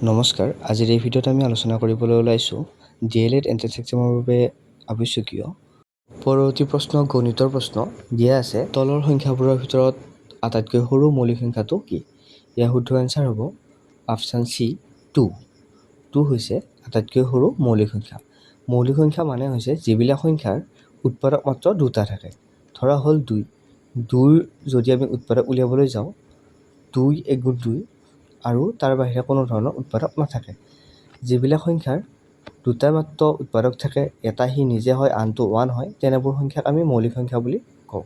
নমস্কাৰ, আজিৰ এই ভিডিঅ'ত আমি আলোচনা কৰিবলৈ ওলাইছোঁ ডিএলএড এণ্ট্ৰেন্স এক্সামৰ বাবে আৱশ্যকীয় পৰৱৰ্তী প্ৰশ্ন। গণিতৰ প্ৰশ্ন দিয়া আছে, তলৰ সংখ্যাবোৰৰ ভিতৰত আটাইতকৈ সৰু মৌলিক সংখ্যাটো কি? ইয়াৰ শুদ্ধ এনচাৰ হ'ব অপশ্যন চি, টু। টু হৈছে আটাইতকৈ সৰু মৌলিক সংখ্যা। মৌলিক সংখ্যা মানে হৈছে যিবিলাক সংখ্যাৰ উৎপাদক মাত্ৰ দুটা থাকে। ধৰা হ'ল দুই। দুইৰ যদি আমি উৎপাদক উলিয়াবলৈ যাওঁ, দুই এগুণ দুই আৰু তাৰ বাহিৰে কোনো ধৰণৰ উৎপাদক নাথাকে। যিবিলাক সংখ্যাৰ দুটা মাত্ৰ উৎপাদক থাকে, এটা সি নিজে হয়, আনটো ওৱান হয়, তেনেবোৰ সংখ্যাক আমি মৌলিক সংখ্যা বুলি কওঁ।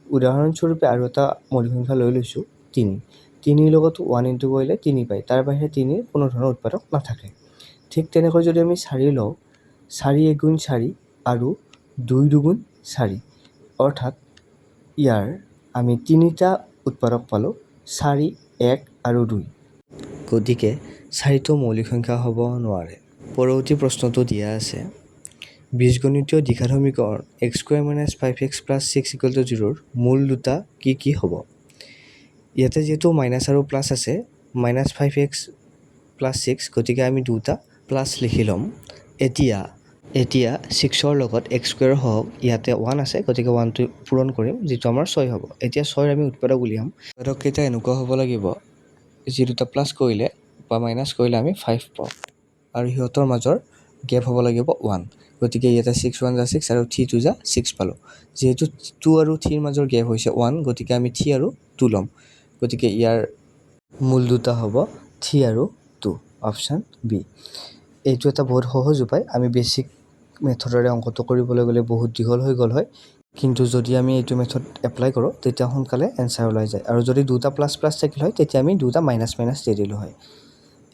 উদাহৰণস্বৰূপে আৰু এটা মৌলিক সংখ্যা লৈ লৈছোঁ, তিনি। তিনিৰ লগতো ওৱান ইনটু কৰিলে তিনি পায়, তাৰ বাহিৰে তিনিৰ কোনো ধৰণৰ উৎপাদক নাথাকে। ঠিক তেনেকৈ যদি আমি চাৰি লওঁ, চাৰি এগুণ চাৰি আৰু দুই দুগুণ চাৰি, অৰ্থাৎ ইয়াৰ আমি তিনিটা উৎপাদক পালোঁ, চাৰি, এক আৰু দুই। গতিকে চাৰিটো মৌলিক সংখ্যা হ'ব নোৱাৰে। পৰৱৰ্তী প্ৰশ্নটো দিয়া আছে, বীজগণিতীয় দ্বিঘাত সমীকৰণ x square minus five x plus six equal to জিৰ'ৰ মূল দুটা কি কি হ'ব? ইয়াতে যিহেতু মাইনাছ আৰু প্লাছ আছে, minus five x plus six, গতিকে আমি দুটা প্লাছ লিখি ল'ম। এতিয়া ছিক্সৰ লগত এক্স স্কুৱেৰৰ সহগ ইয়াতে ওৱান আছে, গতিকে ওৱানটো পূৰণ কৰিম, যিটো আমাৰ ছয় হ'ব। এতিয়া ছয়ৰ আমি উৎপাদক উলিয়াম। উৎপাদককেইটা এনেকুৱা হ'ব লাগিব, যি দুটা প্লাছ কৰিলে বা মাইনাছ কৰিলে আমি ফাইভ পাওঁ আৰু সিহঁতৰ মাজৰ গেপ হ'ব লাগিব ওৱান। গতিকে ইয়াতে ছিক্স ওৱান জা ছিক্স আৰু থ্ৰী টু জা ছিক্স পালোঁ। যিহেতু টু আৰু থ্ৰীৰ মাজৰ গেপ হৈছে ওৱান, গতিকে আমি থ্ৰী আৰু টু ল'ম। গতিকে ইয়াৰ মূল দুটা হ'ব থ্ৰী আৰু টু, অপশ্যন বি। এইটো এটা বহুত সহজ উপায়। আমি বেছিক মেথডেৰে অংকটো কৰিবলৈ গ'লে বহুত দীঘল হৈ গ'ল হয়, কিন্তু যদি আমি এইটো মেথড এপ্লাই কৰোঁ, তেতিয়া সোনকালে এনচাৰ ওলাই যায়। আৰু যদি দুটা প্লাছ প্লাছ থাকিল হয়, তেতিয়া আমি দুটা মাইনাছ মাইনাছ দি দিলোঁ হয়।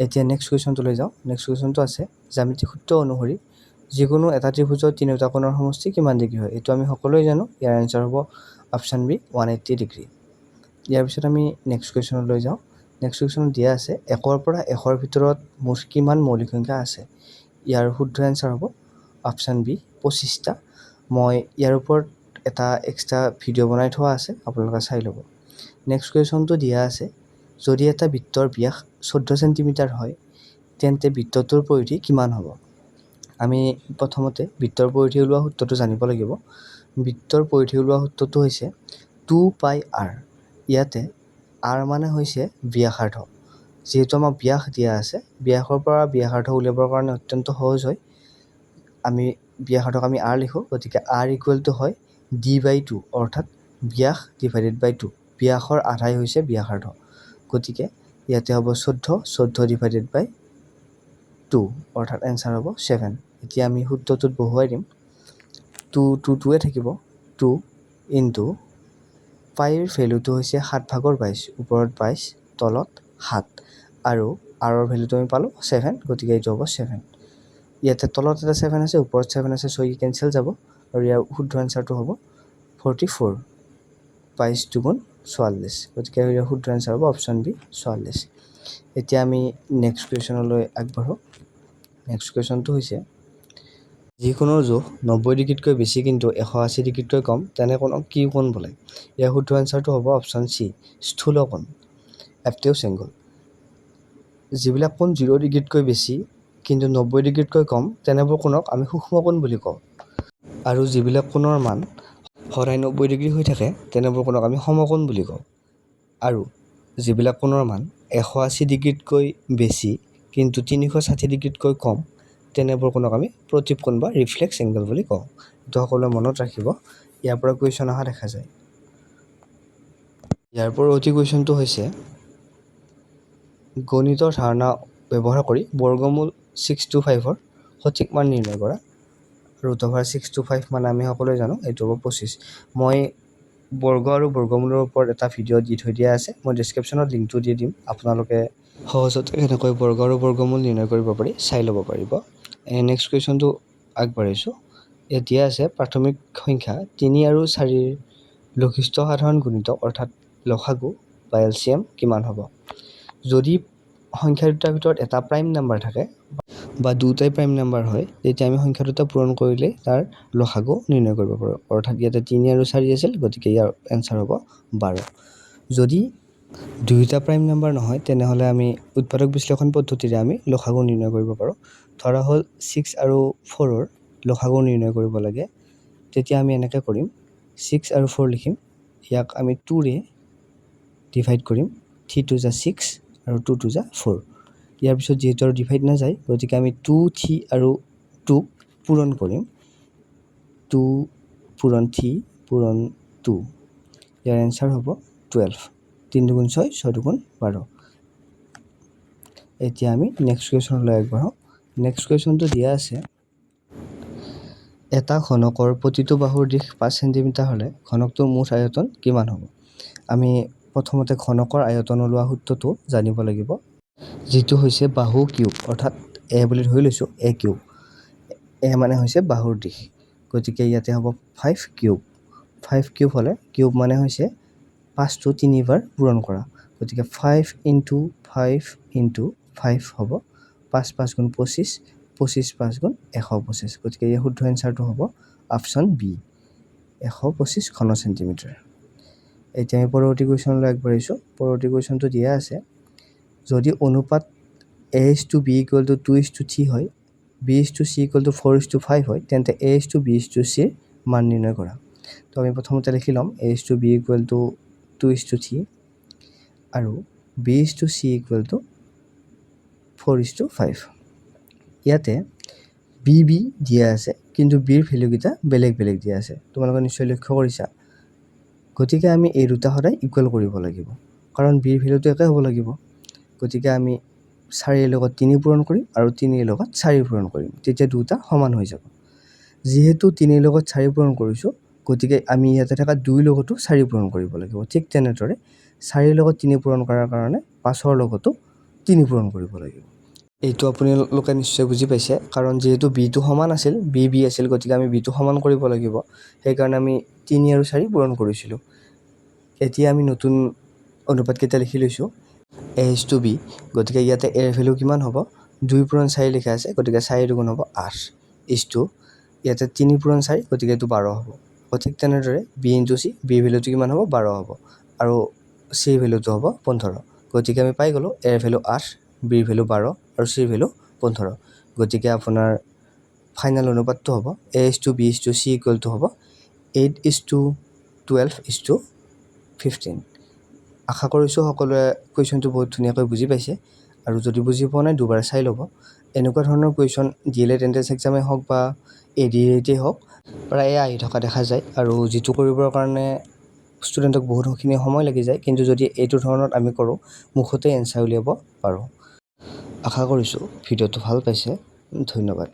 এতিয়া নেক্সট কুৱেশ্যনটোলৈ যাওঁ। নেক্সট কুৱেশ্যনটো আছে, জ্যামিতিক সূত্ৰ অনুসৰি যিকোনো এটা ত্ৰিভুজৰ তিনিওটা কোণৰ সমষ্টি কিমান ডিগ্ৰী হয়? এইটো আমি সকলোৱে জানো। ইয়াৰ এনচাৰ হ'ব অপশ্যন বি, 180 ডিগ্ৰী। ইয়াৰ পিছত আমি নেক্সট কুৱেশ্যনলৈ যাওঁ। নেক্সট কুৱেশ্যনত দিয়া আছে, 1ৰ পৰা 100ৰ ভিতৰত মুঠ কিমান মৌলিক সংখ্যা আছে? ইয়াৰ শুদ্ধ এনচাৰ হ'ব অপশ্যন বি, 25টা। মই ইয়াৰ ওপৰত এটা এক্সট্ৰা ভিডিঅ' বনাই থোৱা আছে, আপোনালোকে চাই ল'ব। নেক্সট কুৱেশ্যনটো দিয়া আছে, যদি এটা বৃত্তৰ ব্যাস 14 চেণ্টিমিটাৰ হয়, তেন্তে বৃত্তটোৰ পৰিধি কিমান হ'ব? আমি প্ৰথমতে বৃত্তৰ পৰিধি ওলোৱা সূত্ৰটো জানিব লাগিব। বৃত্তৰ পৰিধি ওলোৱা সূত্ৰটো হৈছে টু পাই আৰ। ইয়াতে আৰ মানে হৈছে ব্যাসাৰ্ধ। যিহেতু আমাক ব্যাস দিয়া আছে, ব্যাসৰ পৰা ব্যাসাৰ্ধ উলিয়াবৰ কাৰণে অত্যন্ত সহজ হয়। আমি ব্যাসাৰ্ধক আমি আৰ লিখোঁ। গতিকে আৰ ইকুৱেল টু হয় ডি বাই টু, অৰ্থাৎ ব্যাস ডিভাইডেড বাই টু। ব্যাসৰ আধাই হৈছে ব্যাসাৰ্ধ। গতিকে ইয়াতে হ'ব 14, 14 ডিভাইডেড বাই টু, অৰ্থাৎ এনচাৰ হ'ব ছেভেন। এতিয়া আমি সূত্ৰটোত বহুৱাই দিম। টু টু টুৱে থাকিব। টু ইনটু পাইৰ ভেলুটো হৈছে সাত ভাগৰ 22, ওপৰত 22, তলত সাত, আৰু আৰৰ ভেলুটো আমি পালোঁ ছেভেন। গতিকে এইটো হ'ব ছেভেন। ইয়াতে তলত এটা ছেভেন আছে, ওপৰত ছেভেন আছে, চ' ই কেঞ্চেল যাব আৰু ইয়াৰ শুদ্ধ এনচাৰটো হ'ব 44। 22 দুগুণ 44। গতিকে ইয়াৰ শুদ্ধ এনচাৰ হ'ব অপশ্যন বি, 44। এতিয়া আমি নেক্সট কুৱেশ্যনলৈ আগবাঢ়োঁ। নেক্সট কুৱেশ্যনটো হৈছে, যিকোণৰ জোখ 90 ডিগ্ৰীতকৈ বেছি কিন্তু 180 ডিগ্ৰীতকৈ কম, তেনে কোণক কি কোণ বোলে? ইয়াৰ শুদ্ধ এনচাৰটো হ'ব অপশ্যন চি, স্থূল কোণ, এবটিউজ এংগল। যিবিলাক কোণ 0 ডিগ্ৰীতকৈ বেছি কিন্তু 90 ডিগ্ৰীতকৈ কম, তেনেবোৰ কোণক আমি সূক্ষ্ম কোণ বুলি কওঁ। আৰু যিবিলাক কোণৰ মান সদায় 90 ডিগ্ৰী হৈ থাকে, তেনেবোৰ কোণক আমি সমকোণ বুলি কওঁ। আৰু যিবিলাক কোণৰ মান 180 ডিগ্ৰীতকৈ বেছি কিন্তু 360 ডিগ্ৰীতকৈ কম, তেনেবোৰ কোণক আমি প্ৰতীপ কোণ বা ৰিফ্লেক্স এংগল বুলি কওঁ। এইটো সকলোৱে মনত ৰাখিব, ইয়াৰ পৰা কুৱেশ্যন অহা দেখা যায়। ইয়াৰ পৰৱৰ্তী কুৱেশ্যনটো হৈছে, গণিতৰ ধাৰণা ব্যৱহাৰ কৰি বৰ্গমূল 625ৰ সঠিক মান নিৰ্ণয় কৰা। ৰুট অভাৰ 625 মানে আমি সকলোৱে জানো, এইটো হ'ব 25। মই বৰ্গ আৰু বৰ্গমূলৰ ওপৰত এটা ভিডিঅ' দি থৈ দিয়া আছে। মই ডিছক্ৰিপশ্যনত লিংকটো দি দিম। আপোনালোকে সহজতে কেনেকৈ বৰ্গ আৰু বৰ্গমূল নিৰ্ণয় কৰিব পাৰি চাই ল'ব পাৰিব। নেক্সট কুৱেশ্যনটো আগবাঢ়িছোঁ। ইয়াত দিয়া আছে, প্ৰাথমিক সংখ্যা তিনি আৰু চাৰিৰ লঘিষ্ঠ সাধাৰণ গুণিতক, অৰ্থাৎ লসাগু বা এলচিএম কিমান হ'ব? যদি সংখ্যা দুটাৰ ভিতৰত এটা প্ৰাইম নাম্বাৰ থাকে বা দুটাই প্ৰাইম নাম্বাৰ হয়, তেতিয়া আমি সংখ্যা দুটা পূৰণ কৰিলেই তাৰ লসাগু নিৰ্ণয় কৰিব পাৰোঁ। অৰ্থাৎ ইয়াতে তিনি আৰু চাৰি আছিল, গতিকে ইয়াৰ এনচাৰ হ'ব 12। যদি দুয়োটা প্ৰাইম নাম্বাৰ নহয়, তেনেহ'লে আমি উৎপাদক বিশ্লেষণ পদ্ধতিৰে আমি লসাগু নিৰ্ণয় কৰিব পাৰোঁ। ধৰা হ'ল 6 আৰু 4ৰ লসাগু নিৰ্ণয় কৰিব লাগে, তেতিয়া আমি এনেকৈ কৰিম, 6 আৰু 4 লিখিম, ইয়াক আমি 2ৰে ডিভাইড কৰিম, 3 2 জা 6 আৰু 2 2 জা 4। ইয়াৰ পিছত যিহেতু আৰু ডিভাইড নাযায়, গতিকে আমি 2 3 আৰু 2ক পূৰণ কৰিম। 2 পূৰণ 3 পূৰণ 2, ইয়াৰ এনচাৰ হ'ব 12। 3 দুগুণ 6, 6 দুগুণ 12। এতিয়া আমি নেক্সট কুৱেশ্যনলৈ আগবাঢ়োঁ। নেক্সট কুৱেশ্যনটো দিয়া আছে, এটা ঘনকৰ প্ৰতিটো বাহুৰ দীঘ 5 চেণ্টিমিটাৰ হ'লে ঘনকটোৰ মুঠ আয়তন কিমান হ'ব? আমি প্ৰথমতে ঘনকৰ আয়তন ওলোৱা সূত্ৰটো জানিব লাগিব, যিটো হৈছে বাহু কিউব, অৰ্থাৎ এ বুলি ধৰি লৈছোঁ, এ কিউব। এ মানে হৈছে বাহুৰ দীঘ, গতিকে ইয়াতে হ'ব 5 কিউব। 5 কিউব হ'লে কিউব মানে হৈছে 5টো তিনিবাৰ পূৰণ কৰা, গতিকে 5 ইনটু 5 ইনটু 5 হ'ব 5 5 গুণ 25, 25 5 গুণ 125। গতিকে ইয়াৰ শুদ্ধ এনচাৰটো হ'ব অপশ্যন বি, 125 ঘন চেণ্টিমিটাৰ। এতিয়া আমি পৰৱৰ্তী কুৱেশ্যনলৈ আগবাঢ়িছোঁ। পৰৱৰ্তী কুৱেশ্যনটো দিয়া আছে, যদি অনুপাত A is to B equal to 2 is to 3 হয়, B is to C equal to 4 is to 5 হয়, তেন্তে A is to B is to চিৰ মান নিৰ্ণয় কৰা। তো আমি প্ৰথমতে লিখি ল'ম A is to B equal to 2 is to 3 আৰু B is to C equal to 4 is to 5। ইয়াতে বি বি দিয়া আছে, কিন্তু বিৰ ভেলুকেইটা বেলেগ বেলেগ দিয়া আছে, তোমালোকে নিশ্চয় লক্ষ্য কৰিছা। গতিকে আমি এই দুটা সদায় ইকুৱেল কৰিব লাগিব, কাৰণ বিৰ ভেলুটো একে হ'ব লাগিব। গতিকে আমি 4ৰ লগত 3 পূৰণ কৰিম আৰু 3ৰ লগত 4 পূৰণ কৰিম, তেতিয়া দুটা সমান হৈ যাব। যিহেতু 3ৰ লগত 4 পূৰণ কৰিছোঁ, গতিকে আমি ইয়াতে থকা 2ৰ লগতো 4 পূৰণ কৰিব লাগিব। ঠিক তেনেদৰে 4ৰ লগত 3 পূৰণ কৰাৰ কাৰণে 5ৰ লগতো 3 পূৰণ কৰিব লাগিব। এইটো আপোনালোকে নিশ্চয় বুজি পাইছে, কাৰণ যিহেতু বিটো সমান আছিল, বি বি আছিল, গতিকে আমি বিটো সমান কৰিব লাগিব, সেইকাৰণে আমি 3 আৰু 4 পূৰণ কৰিছিলোঁ। এতিয়া আমি নতুন অনুপাতকেইটা লিখি লৈছোঁ, এ is two B, গতিকে ইয়াতে এৰ ভেলু কিমান হ'ব, 2 পূৰণ 4 লিখা আছে, গতিকে 4 দুগুণ হ'ব 8 is two, ইয়াতে 3 পূৰণ 4, গতিকে এইটো 12 হ'ব। ঠিক তেনেদৰে বি ইনটু চি, বিৰ ভেলুটো কিমান হ'ব, 12 হ'ব আৰু চিৰ ভেলুটো হ'ব 15। গতিকে আমি পাই গ'লোঁ এৰ ভেলু 8, বিৰ ভেলু 12 আৰু চিৰ ভেলু 15। গতিকে আপোনাৰ ফাইনেল অনুপাতটো হ'ব A is to B is to C equal to হ'ব 8 is to 12 is to 15। আশা কৰিছোঁ সকলোৱে কুৱেশ্যনটো বহুত ধুনীয়াকৈ বুজি পাইছে, আৰু যদি বুজি পোৱা নাই দুবাৰ চাই ল'ব। এনেকুৱা ধৰণৰ question D El Ed entrance এক্সামেই হওক বা এ ডি এ হওক, প্ৰায়ে আহি থকা দেখা যায়, আৰু যিটো কৰিবৰ কাৰণে ষ্টুডেণ্টক বহুতখিনি সময় লাগি যায়, কিন্তু যদি এইটো ধৰণত আমি কৰোঁ মুখতে এনচাৰ উলিয়াব পাৰোঁ। আশা কৰিছোঁ ভিডিঅ'টো ভাল পাইছে। ধন্যবাদ।